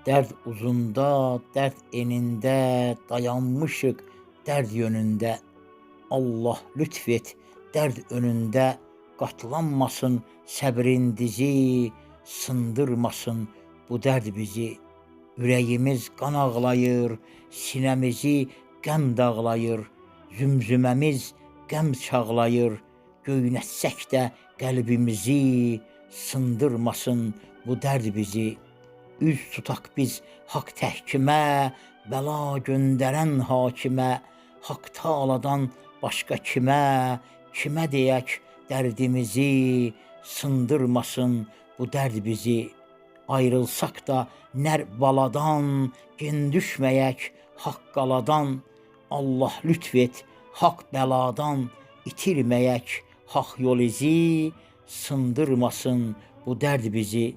Dərd uzunda, dərd enində, dayanmışıq dərd yönündə. Allah lütf et, dərd önündə qatlanmasın səbrin dizi, sındırmasın bu dərd bizi. Ürəyimiz qan ağlayır, sinəmizi qəm dağlayır, zümzüməmiz qəm çağlayır. Göynətsək də qəlbimizi, sındırmasın bu dərd bizi. Üz tutaq biz haqq təhkimə, bəla göndərən hakimə, Haqq Taaladan başqa kimə, kimə deyək dərdimizi, sındırmasın bu dərd bizi. Ayrılsaq da nər baladan, gen düşməyək haqq qaladan. Allah lütf et, haqq bəladan, itirməyək haqq yol izi, sındırmasın bu dərd bizi.